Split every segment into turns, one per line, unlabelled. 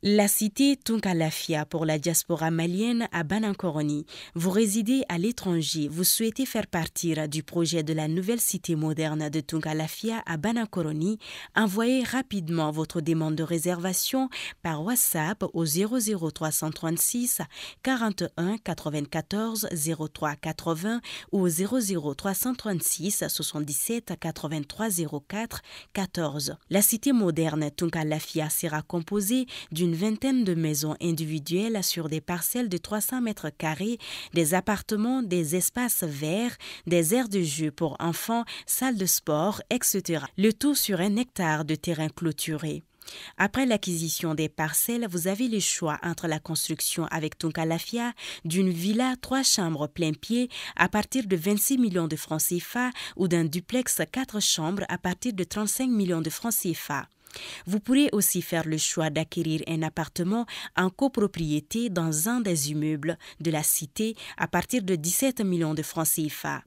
La cité Tunka-Lafia pour la diaspora malienne à Banankoroni. Vous résidez à l'étranger, vous souhaitez faire partir du projet de la nouvelle cité moderne de Tunka-Lafia à Banankoroni. Envoyez rapidement votre demande de réservation par WhatsApp au 00336 41 94 03 80 ou 00336 77 83 04 14. La cité moderne Tunka-Lafia sera composée d'une vingtaine de maisons individuelles sur des parcelles de 300 mètres carrés, des appartements, des espaces verts, des aires de jeu pour enfants, salles de sport, etc. Le tout sur 1 hectare de terrain clôturé. Après l'acquisition des parcelles, vous avez le choix entre la construction avec Tunka-Lafia d'une villa 3 chambres plein pied à partir de 26 millions de francs CFA ou d'un duplex 4 chambres à partir de 35 millions de francs CFA. Vous pourrez aussi faire le choix d'acquérir un appartement en copropriété dans un des immeubles de la cité à partir de 17 millions de francs CFA.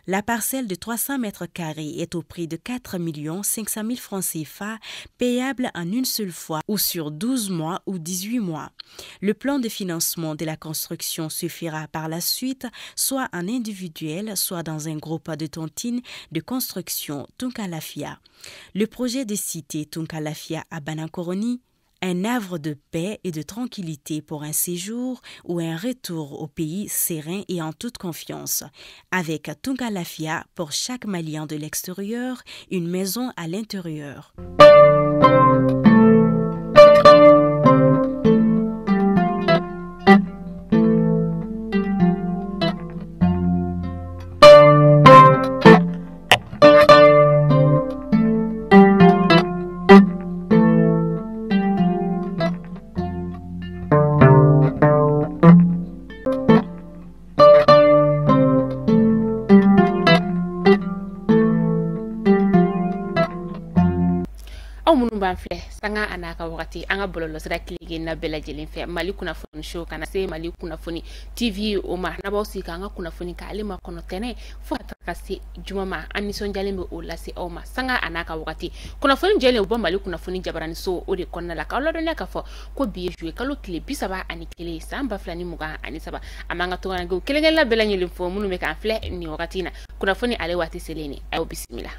La parcelle de 300 mètres carrés est au prix de 4 500 000 francs CFA, payable en une seule fois ou sur 12 mois ou 18 mois. Le plan de financement de la construction se fera par la suite, soit en individuel, soit dans un groupe de tontines de construction Tunka-Lafia. Le projet de cité Tunka-Lafia à Banankoroni, un havre de paix et de tranquillité pour un séjour ou un retour au pays serein et en toute confiance. Avec Tunka-Lafia, pour chaque Malien de l'extérieur, une maison à l'intérieur.
Sanga a n'a ka wagati an ka bɔlɔlɔsira keleke na bɛɛ lajɛlen fɛ Mali kunnafoni show kana se Mali kunnafoni TV o ma n'aw sigi k'an ka kunnafoni k'ale ma kɔnɔ tɛnɛ fo ka taga se juma ma an nisɔndiyalen bɛ o lase aw ma sanga a n'a ka wagati kunnafoni jɛlen o bɔ Mali kunnafoni jabaraniso o de kɔnɔna la k'aw ladɔnniya k'a fɔ ko bi ye juillet kalo tile 31 san 2023 an b'an ka tunkarankew kelen kelenna bɛɛ lajɛlen fo minnu bɛ k'an filɛ nin wagati in na kunnafoni ale waati selen ni aw bisimila.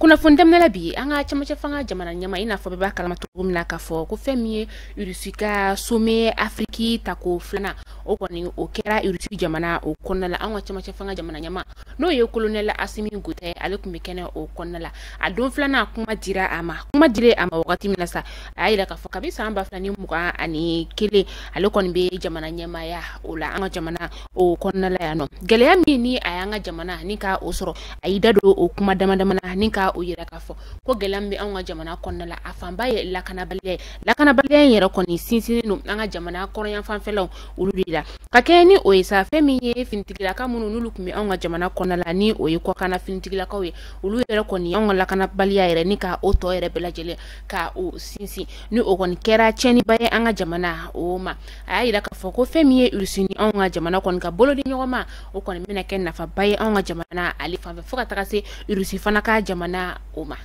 Kunnafoni daminɛ la bi an ka camancɛ fanga jamana ɲɛmaa i n'a fɔ bɛɛ b'a kalama cogo min na k'a fɔ ko fɛn min ye Russie ka sommet Afrique tako filanan o kɔni o kɛra Russie jamana o kɔnɔna la an ka camancɛ fanga jamana ɲɛmaa n'o ye colonel Assimi Goïta ale tun bɛ kɛnɛ o kɔnɔna la a don filanan kuma dira a ma kuma dilen a ma wagati min na sa a y'a yira k'a fɔ kabi san 2021 ale kɔni bɛ jamana ɲɛmaaya o la an ka jamana o kɔnɔna la yan nɔ gɛlɛya min ni a y'an ka jamana ni ka o sɔrɔ a y'i da don o kuma dama dama na ni ka o yira k'a fɔ ko gɛlɛya min bɛ anw ka jamana kɔnɔna la a fanba ye lakanabaliya ye lakanabaliya in yɛrɛ kɔni sinsinnen don an ka jamana kɔrɔnyanfanfɛlaw olu de la ka kɛɲɛ ni o ye sa fɛn min ye finitigilaka minnu n'olu tun bɛ anw ka jamana kɔnɔna la ni o ye kɔkanna finitigilakaw ye olu yɛrɛ kɔni anw ka lakanabaliya yɛrɛ ni ka o tɔ yɛrɛ bɛɛ lajɛlen ka o sinsin ni o kɔni kɛra tiɲɛniba ye an ka jamana o ma a y'a yira k'a fɔ ko fɛn min ye Russie ni anw ka jamana kɔni ka bolo di ɲɔgɔn ma o kɔni bɛna kɛ nafaba ye anw ka jamana ale fanfɛ fo ka taga se Russie fana ka jamana o ma.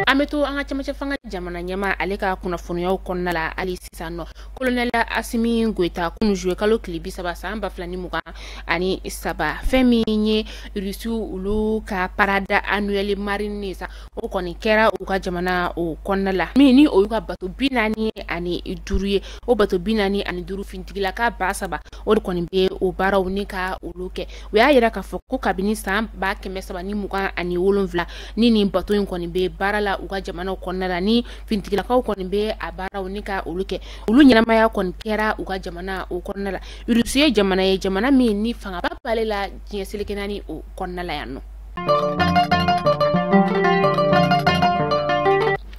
An bɛ to an ka camancɛ fanga jamana ɲɛmaa ale ka kunnafoniyaw kɔnɔna la hali sisan nɔ colonel Assimi Goïta kunun juillet kalo tile 30 san 2023 fɛn min ye Russie olu ka parade annuelle marine sa o kɔni kɛra u ka jamana o kɔnɔna la min ni o y'u ka bateau 45 ye o bateau 45 finitigilaka 3000 o de kɔni bɛ o baaraw ni ka olu kɛ u y'a yira k'a fɔ ko kabini san 1327 ni nin bateau in kɔni bɛ baara la u ka jamanaw kɔnɔna la ni finitigilakaw kɔni bɛ a baaraw ni ka olu kɛ olu ɲɛnamaya kɔni kɛra u ka jamana o kɔnɔna la Russie ye jamana ye jamana min ni fangaba b'ale la diɲɛ seleke naani o kɔnɔna la yan nɔ.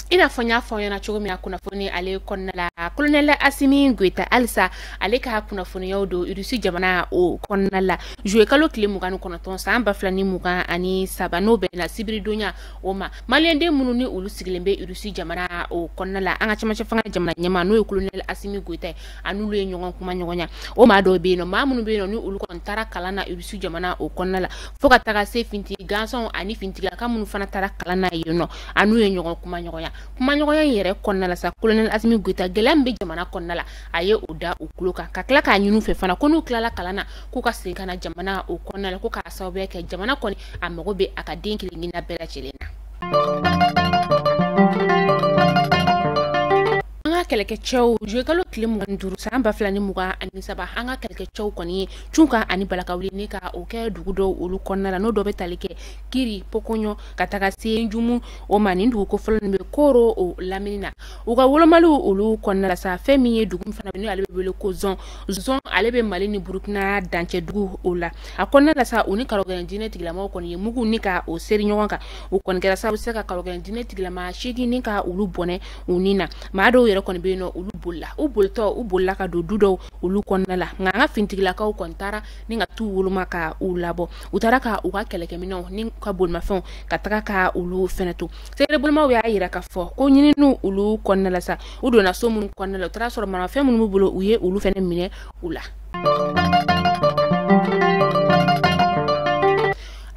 I I n'a fɔ n y'a fɔ aw ɲɛna cogo min na kunnafoni ale kɔnɔna la, colonel Assimi Goïta halisa ale ka kunnafoniyaw don Russie jamana o kɔnɔna la juillet kalo tile 29 san 2023, n'o bɛnna sibiridonya o ma. Maliyɛnden minnu ni olu sigilen bɛ Russie jamana o kɔnɔna la, an ka cɛmancɛ fanga jamana ɲɛmaa n'o ye colonel Assimi Goïta ye, a n'olu ye ɲɔgɔn kuma ɲɔgɔnya. O maa dɔw bɛ yen nɔ, maa minnu bɛ yen nɔ ni olu kɔni taara kalan na Russie jamana o kɔnɔna la, fo ka taga se fintigi gansanw ani fintigilaka minnu fana taara kalan na yen nɔ, a n'u ye ɲɔgɔn kuma ɲɔgɔnya. Kumaɲɔgɔnya in yɛrɛ kɔnɔna la sa, colonel Assimi Goïta gɛlɛya min bɛ jamana kɔnɔna la, a ye o da u tulo kan, ka tila k'a ɲini u fɛ fana ko n'u tilala kalan na k'u ka segin ka na jamana o kɔnɔna la, ko k'a sababuya kɛ jamana kɔni a mago bɛ a ka den kelen kelenna bɛɛ lajɛlen na. An ka kɛlɛkɛcɛw juillet kalo tile 25 san 2023, an ka kɛlɛkɛcɛw kɔni ye cunkan ani balakawuli ni ka o kɛ dugu dɔw olu kɔnɔna la, n'o dɔ bɛ tali kɛ Kiri Pokoɲɔ ka taga se Njumu o ma. Nin dugu kofɔlɔ nin bɛ Koro o lamini na. U ka wolomaliw olu kɔnɔna la sa, fɛn min ye dugu min fana bɛ n'ale bɛ wele ko Zɔn, Zɔn ale bɛ Mali ni Burukina dancɛ dugu o la. A kɔnɔna la sa, u ni karɔgɛlɛn diinɛ tigilamaw kɔni ye mugu ni ka o seri ɲɔgɔn kan. O kɔni kɛra sababu se ka karɔgɛlɛn diinɛ tigilama 8 ni ka olu bɔnɛ u ni na. Maa dɔw yɛrɛ kɔni bɛ yen nɔ, olu bolila, u bolitɔ u bolila ka don du dɔw olu kɔnɔna la, nka an ka fintigilakaw kɔni taara ni ka t'u woloma ka u labɔ. U taara ka u ka kɛlɛkɛminɛnw ni ka bolimafɛnw ka taga ka olu fɛnɛ to. Sɛgɛrɛbolimaw y'a yira k'a fɔ ko ɲininiw olu kɔnɔna la sa, u donna so minnu kɔnɔna la, u taara sɔrɔ maramafɛn minnu b'u bolo, u ye olu fɛnɛ minɛ u la.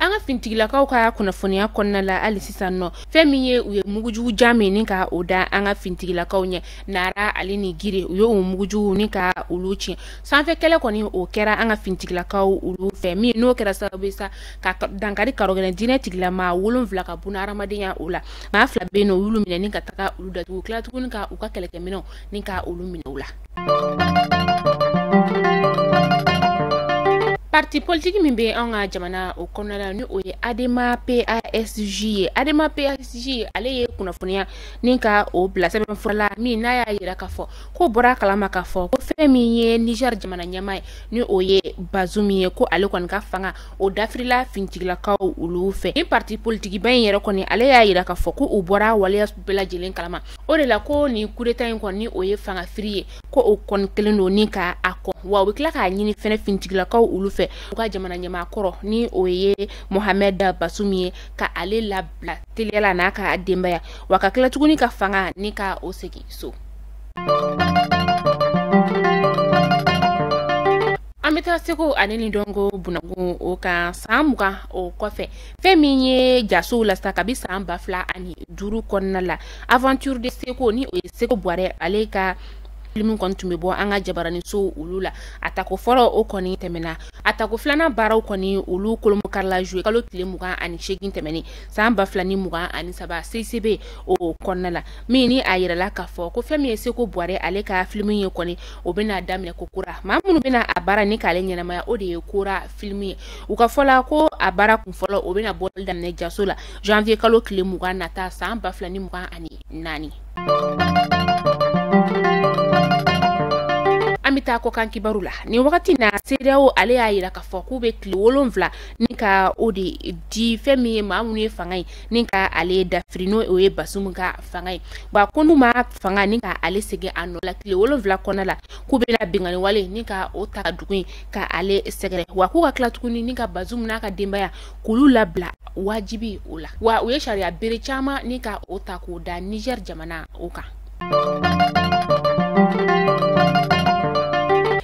An ka fintigilakaw ka kunnafoniya kɔnɔna la hali sisan nɔ, fɛn min ye u ye mugujugu jan min ni ka o da an ka fintigilakaw ɲɛ, Nara ale ni Gire, u ye o mugujugu ni ka olu tiɲɛ. Sanfɛ kɛlɛ kɔni o kɛra an ka fintigilakaw olu fɛ, min n'o kɛra sababu ye sa ka dankari karɔgɛlɛn diinɛ tigilama 7 ka buna hadamadenya o la. Maa 2 bɛ yen nɔ, u y'olu minɛ ni ka taga olu datugu, tila tuguni ka u ka kɛlɛkɛminɛnw ni ka olu minɛ u la. Parti politique min bɛ an ka jamana o kɔnɔna la, ni o ye ADEMA PASJ ye. ADEMA PASJ ale ye kunnafoniya ni ka o bila sɛbɛnfura la, min n'a y'a yira k'a fɔ ko bɔra a kalama k'a fɔ ko fɛn min ye Niger jamana ɲɛmaa ye, ni o ye Bazoum ye, ko ale kɔni ka fanga o dafirila fintigilakaw olu fɛ. Ni parti politique ba in yɛrɛ kɔni ale y'a yira k'a fɔ ko u bɔra waleya bɛɛ lajɛlen kalama. O de la ko nin coup d'état in kɔni, ni o ye fanga firi ye, ko o kɔni kelen don ni ka a kɔn. Wa u bɛ tila k'a ɲini fɛnɛ fintigilakaw olu fɛ u ka jamana ɲɛmaa kɔrɔ, ni o ye Mohamed Bazoum ye, ka ale labila teliya la n'a ka denbaya, wa ka tila tuguni ka fanga ni ka o segin so. An bɛ taa seko ale ni dɔnko bunakun o kan san 20 o kɔfɛ, fɛn min ye jasow la sa kabi san 2005 kɔnɔna la, aventure de Seko, ni o ye Seko Buwarɛ ale ka film kɔni tun bɛ bɔ an ka jabaranisow olu la. A tako fɔlɔ o kɔni tɛmɛna, a tako filanan baaraw kɔni olu kolomokarila juillet kalo tile 28 tɛmɛnen san 2023 CICB o kɔnɔna la, min ni a yirala k'a fɔ ko fɛn min ye Seko Buwarɛ ale ka film ye kɔni o bɛna daminɛ ko kura. Maa minnu bɛna a baara ni k'ale ɲɛnamaya, o de ye Kora film ye. U ka fɔ la ko a baara kun fɔlɔ o bɛna bɔli daminɛ jaso la janvier kalo tile 20 nata san 2024. An bɛ taa kɔkan kibaru la. Nin wagati na, CEDEAO ale y'a yira k'a fɔ k'u bɛ tile 7 ni ka o de di fɛn min ye maa minnu ye fanga ye ni ka ale dafiri, n'o o ye Bazoum ka fanga ye. Wa ko n'u ma fanga ni ka ale segin a nɔ la tile 7 kɔnɔna la, k'u bɛna binkanni wale ni ka o ta dugu in ka ale sɛgɛrɛ, wa k'u ka tila tuguni ni ka Bazoum n'a ka denbaya k'olu labila wajibi o la. Wa u ye sariya bere caman ni ka o ta k'o da Niger jamana o kan.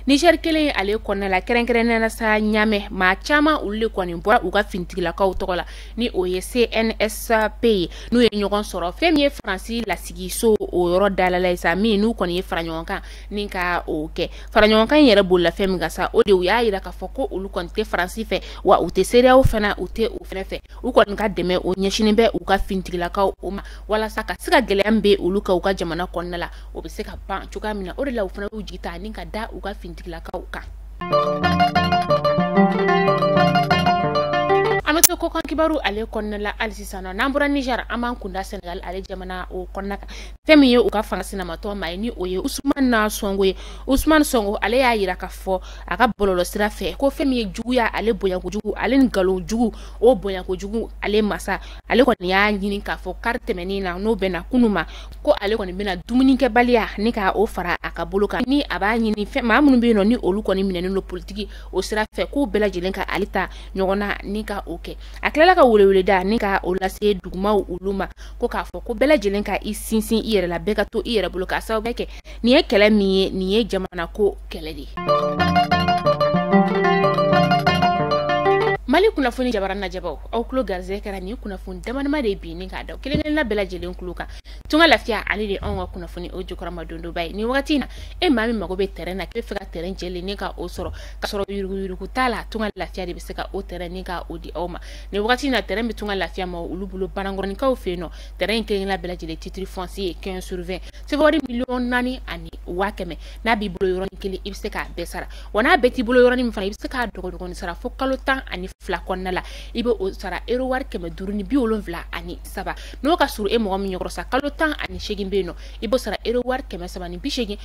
Niger kelen ale kɔnɔna la, kɛrɛnkɛrɛnnenya la sa Ɲamɛ, maa caman olu de kɔni bɔra u ka fintigilakaw tɔgɔ la, ni o ye CNSP ye, n'u ye ɲɔgɔn sɔrɔ fɛn min ye Faransi lasigiso o yɔrɔ dalala ye sa, min n'u kɔni ye fara ɲɔgɔn kan ni ka o kɛ. Fara ɲɔgɔn kan in yɛrɛ bolila fɛn min kan sa, o de u y'a yira k'a fɔ ko olu kɔni tɛ Faransi fɛ, wa u tɛ CEDEAO fana, u tɛ o fɛnɛ fɛ. U kɔni ka dɛmɛ o ɲɛsinnen bɛ u ka fintigilakaw o ma, walasa ka se ka gɛlɛya min bɛ olu kan u ka jamana kɔnɔna la, o bɛ se ka ban cogoya min na. O de la u fana y'u jigi ta ni ka da u ka fintigilakaw kan. An bɛ to Kɔkan kibaru ale kɔnɔna la hali sisan nɔ, n'an bɔra Niger, an b'an kunda Senegal ale jamana o kɔnɔna kan. Fɛn min ye u ka fanga sinamatɔ maa ye, ni o ye Ousmane Sonko ye. Ousmane Sonko ale y'a yira k'a fɔ a ka bɔlɔlɔ sira fɛ ko fɛn min ye juguya ale bonya kojugu, ale ni nkalon jugu o bonya kojugu ale masa, ale kɔni y'a ɲini k'a fɔ kari tɛmɛnen na, n'o bɛnna kunun ma, ko ale kɔni bɛna dumunikɛbaliya ni ka o fara a ka bolo kan, ni a b'a ɲini fɛn maa minnu bɛ yen nɔ ni olu kɔni minɛnen don politiki o sira fɛ, k'u bɛɛ lajɛlen ka ale ta ɲɔgɔn na ni ka o kɛ. A tilala ka weleweleda ni ka o lase dugumaw olu ma, ko k'a fɔ ko bɛɛ lajɛlen ka i sinsin i yɛrɛ la, bɛɛ ka to i yɛrɛ bolo, k'a sababu kɛ nin ye kɛlɛ min ye, nin ye jamana ko kɛlɛ de ye. Mali kunnafoni jabara lajɛbaw, aw tulo garisɛgɛ kɛra nin kunnafoni damadama de bi ni k'a da kelen kelenna bɛɛ lajɛlen tulo kan. Tunga Lafiya ale de anw ka kunnafoni o jukɔrɔma dondoba ye nin wagati in na. E maa min mago bɛ terrain na, k'e fɛ ka terrain jɛlen ni ka o sɔrɔ ka sɔrɔ yuruguyurugu t'a la, Tunga Lafiya de bɛ se ka o terrain ni ka o di aw ma nin wagati in na. Terrain bɛ Tunga Lafiya ma olu bolo Banankɔrɔnikaw fɛ yen nɔ. Terrain in kelen kelenna bɛɛ lajɛlen titre foncier 15 sur 20, sefawari 4,100,000. N'a b'i bolo yɔrɔnin kelen, i bɛ se k'a bɛɛ sara, wa n'a bɛɛ t'i bolo yɔrɔnin min fana, i bɛ se k'a dɔgɔdɔgɔnin sara fo kalo 12 kɔnɔna la. I bɛ o sara euro wari 573. N'o ka surun e mɔgɔ min ɲɛkɔrɔ sa, kalo 18 bɛ yen nɔ, i b'o sara euro wari 382.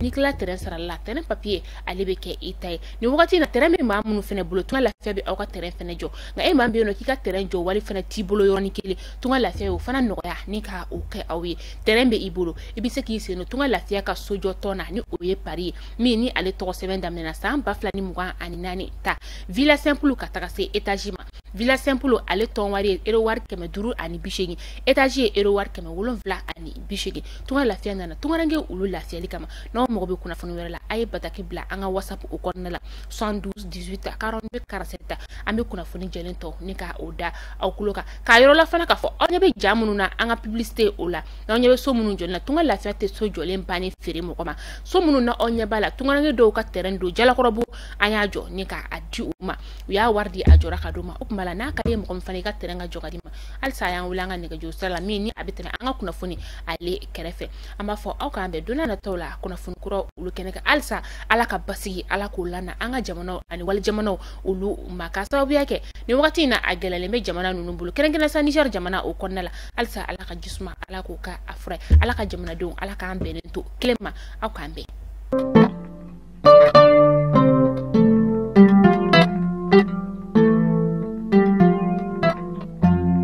N'i tilala terrain sarali la, terrain papier ale bɛ kɛ i ta ye. Nin wagati in na, terrain bɛ maa minnu fana bolo, Tunga Lafiya bɛ aw ka terrain fana jɔ. Nka e maa min bɛ yen nɔ k'i ka terrain jɔ wali fana t'i bolo yɔrɔnin kelen, Tunga Lafiya y'o fana nɔgɔya ni ka o kɛ aw ye. Terrain bɛ i bolo, i bɛ se k'i sen don Tunga Lafiya ka sojɔ tɔn na, ni o ye Paris ye, min ni ale tɔgɔ sɛbɛn daminɛna san 2024 ta Villa Simple ka taga se étage ma. Villa Simple ale tɔn wari ye euro wari 580, étage ye euro wari 780. Tunga Lafiya nana tungaranke olu lafiyali kama. N'aw mago bɛ kunnafoni wɛrɛ la, a ye bataki bila an ka WhatsApp o kɔnɔna la 72 18 42 47. An bɛ kunnafoni jɛlen tɔ ni ka o da aw tulo kan. K'a yɔrɔ la fana k'a fɔ aw ɲɛ bɛ ja minnu na an ka publicité o la, n'aw ɲɛ bɛ so minnu jɔlen na, Tunga Lafiya tɛ so jɔlen bannen feere mɔgɔ ma. So minnu na aw ɲɛ b'a la, tungaranke dɔw ka terrain don Jalakɔrɔbu, an y'a jɔ ni k'a di u ma, u y'a wari di a jɔra ka d'u ma. O tuma la n'a ka di mɔgɔ min fana i ka terrain ka jɔ ka di ma, halisa a y'an wele an ka nɛgɛjuru sira la min ni a bɛ tɛmɛ an ka kunnafoni ale kɛrɛfɛ. An b'a fɔ aw k'an bɛn don n'a nataw la kunnafoni kuraw olu kɛnɛ kan. Halisa Ala ka basigi, Ala k'o lana an ka jamanaw ani wali jamanaw olu ma, ka sababuya kɛ nin wagati in na a gɛlɛyalen bɛ jamana ninnu bolo, kɛrɛnkɛrɛnnenya sa Niger jamana o kɔnɔna la. Halisa Ala ka jisuma, Ala k'o ka a fura ye, Ala ka jamanadenw, Ala k'an bɛnnen to kelen ma. Aw k'an bɛn.